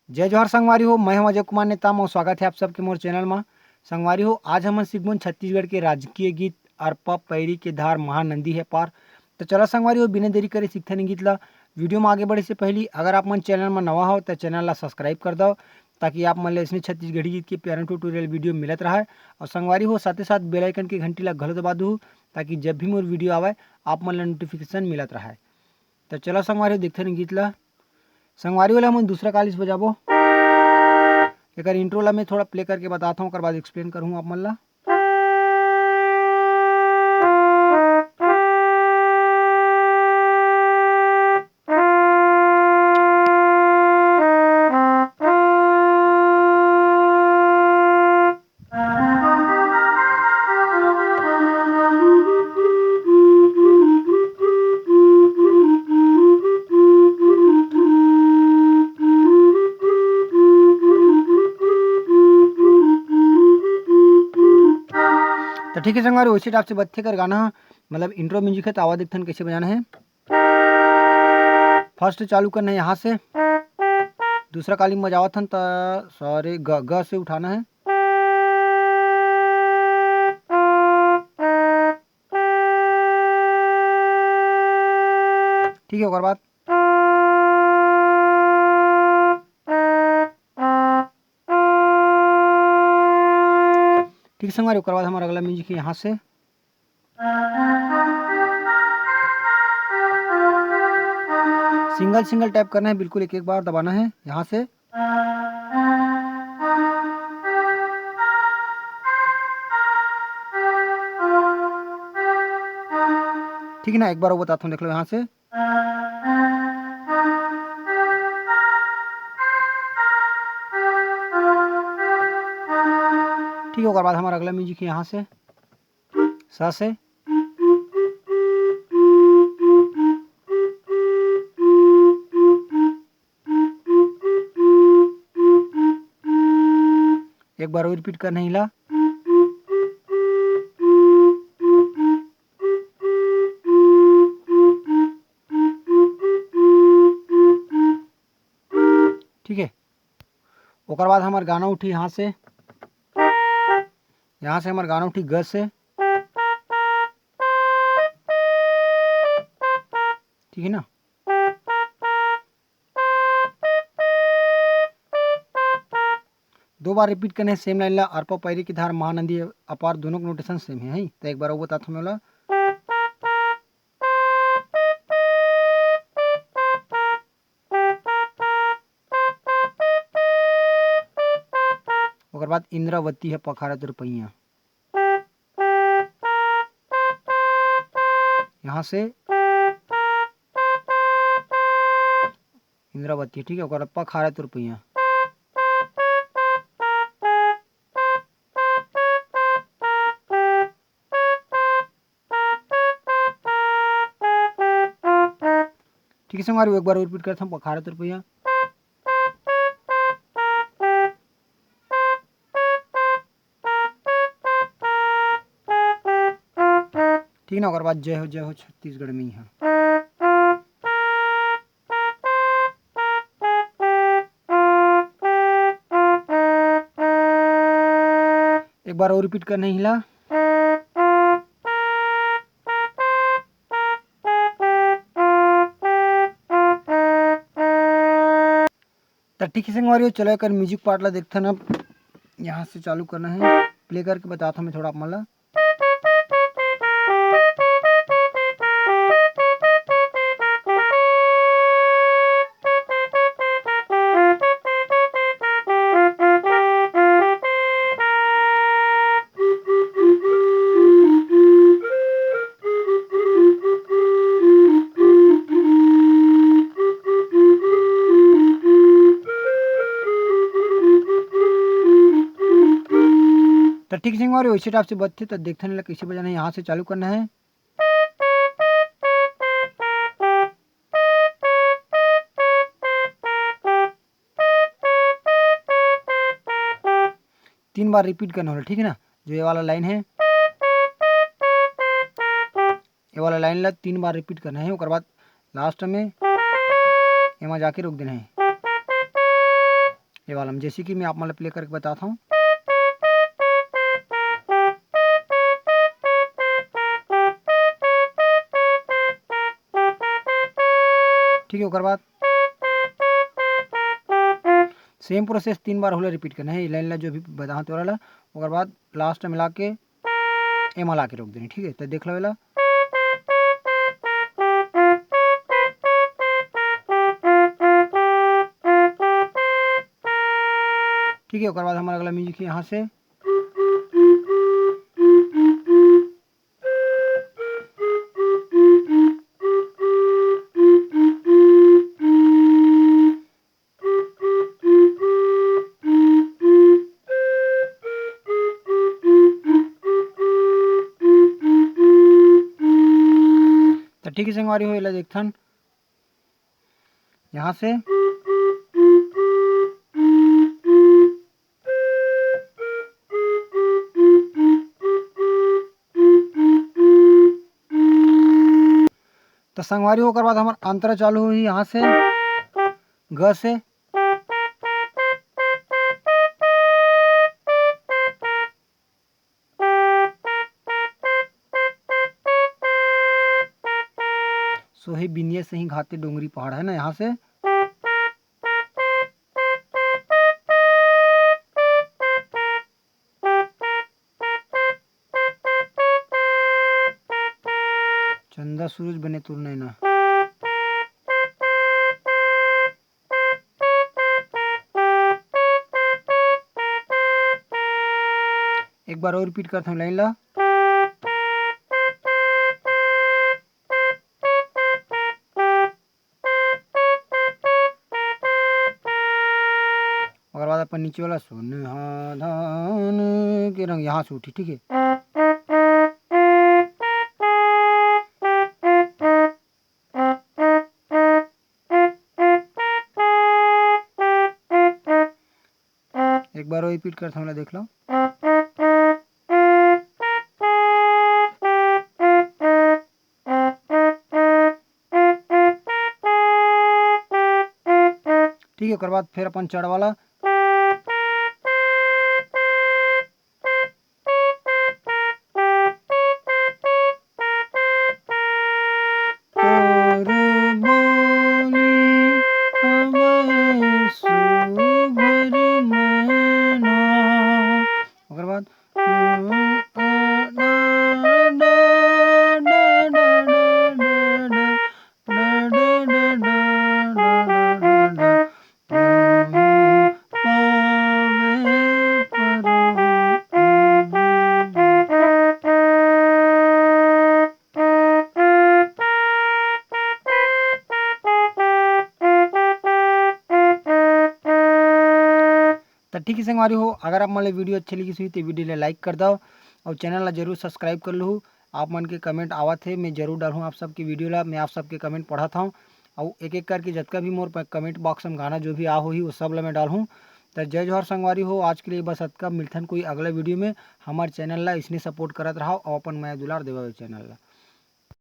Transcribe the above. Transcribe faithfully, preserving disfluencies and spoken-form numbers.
जय जोहार संगवारी हो, मैं हूं अजय कुमार नेताम अउ स्वागत हे आप सबके मोर चैनल मा। संगवारी हो, आज हमन सीखबोन छत्तीसगढ़ के राजकीय गीत अरपा पैरी के धार महानंदी हे पार। तो चला संगवारी हो, बिना देरी करे सीखथन गीत ला। वीडियो में आगे बढ़े से पहली अगर आप मन चैनल में नवा हो तो चैनल ला सब्सक्राइब कर दो, ताकि आप मन ले इसने छत्तीसगढ़ी गीत के प्यारे ट्यूटोरियल वीडियो मिलत रहे। और संगवारी हो, साथे साथ बेल आइकन के घंटी ला घलो दबा दू, ताकि जब भी मोर वीडियो आवे आप मन ला नोटिफिकेशन मिलत रहे। तो चला संगवारी हो, देखथन गीत ला। संगवारी हो, हमन दूसरा काली से बजाबो। एकर इंट्रो ला मैं थोड़ा प्ले करके बताता हूँ, ओकर बाद एक्सप्लेन करूँ आप मन ला। तो ठीक है संगवारी, वैसे टाइप से बत्थे कर गाना, मतलब इंट्रो म्यूजिक है, तो आवाज देखथन कैसे बजाना है। फर्स्ट चालू करना है यहाँ से, दूसरा काली में बजावत हन, तो सॉरी, ग, ग से उठाना है। ठीक है, ओकर बाद ठीक संगवारी, ओकर बाद हमारा अगला म्यूजिक है यहाँ से। सिंगल सिंगल टैप करना है, बिल्कुल एक एक बार दबाना है यहाँ से। ठीक है ना, एक बार वो बताता हूँ, देख लो यहाँ से। ठीक है, ओकर बाद हमारा अगला म्यूजिक है यहाँ से, सा से। एक बार और रिपीट करना है इला। ठीक है, ओकर बाद हमार गाना उठी यहाँ से, यहाँ से हमार गाना उठी ग से। ठीक है ना, दो बार रिपीट करने सेम लाइन ला, अरपा पैरी की धार महानंदी अपार, दोनों के नोटेशन सेम है, है? तो एक बार वो बताता हूँ मैं ला। ओकर बाद इंद्रावती है पखारा तोर पैया, यहाँ से इंद्रावती, ठीक है, ओकर पखारा तोर पैया। ठीक है संगवारी, एक बार और रिपीट करता हूँ, पखारा तोर पैया। ठीक ना, ओकर बाद जय हो, जय हो छत्तीसगढ़ में ही है। एक बार और रिपीट करना है इला। तो ठीक है संगवारी हो, चलो एकर म्यूजिक पार्ट ला देखथन। अब यहाँ से चालू करना है, प्ले करके बताता हूँ मैं थोड़ा आप मन ला। तो ठीक संगवारी, वैसे टाइप से बजथे, तो देखथन ला कैसे बजाना है। यहाँ से चालू करना है। तीन बार रिपीट करना होला, ठीक है ना। जो ये वाला लाइन है, ये वाला लाइन ला तीन बार रिपीट करना है, ओकर बाद लास्ट में एमा जाके रोक देना है। ये वाला में, जैसे कि मैं आप मन ला play करके बताता हूँ। ठीक है, ओकर बाद same process तीन बार होले repeat करना है। ये line ला जो भी बताहूँ तोरा ला, ओकर बाद last में मिला के एमा ला के रोक देनी। ठीक है, तो देख लो एला। ठीक है, ओकर बाद हमारा अगला music है यहाँ से। तो ठीक है संगवारी हो, एला देखथन यहाँ से। तो संगवारी हो, ओकर बाद हमर अंतरा चालू होही यहाँ से, ग से। सोहे बिनिया सही घाते डोंगरी पहाड़, है ना, यहाँ से। चंदा सूरज बने तोर नैना। एक बार और repeat करता हूँ line ला। ओकर बाद अपन नीचे वाला सोनहा धान के रंग यहाँ से उठी, ठीक है। एक बार repeat करता हूँ, देख लो। ठीक है, ओकर बाद फिर अपन चढ़ वाला। तोर बोली हवय सुघर मैना। ओकर बाद त ठीक है संगवारी हो, अगर आप मन ला video अच्छे लगिस होही तो video ला like कर दव और channel ला जरूर subscribe कर लहू। आप मन के comment आवत हे, मैं जरूर डालहूँ आप सबके video ला, मैं आप सबके comment पढ़त हूँ। और एक एक करके जतका भी मोर प-, comment box में गाना जो भी आ होही वो सब ला मैं डालहूँ। त जय जोहार संगवारी हो, आज के लिए बस अतका, मिलथन कोई अगला video में। हमार channel ला इसने support करत रहा और अपन मया दुलार देवा channel ला।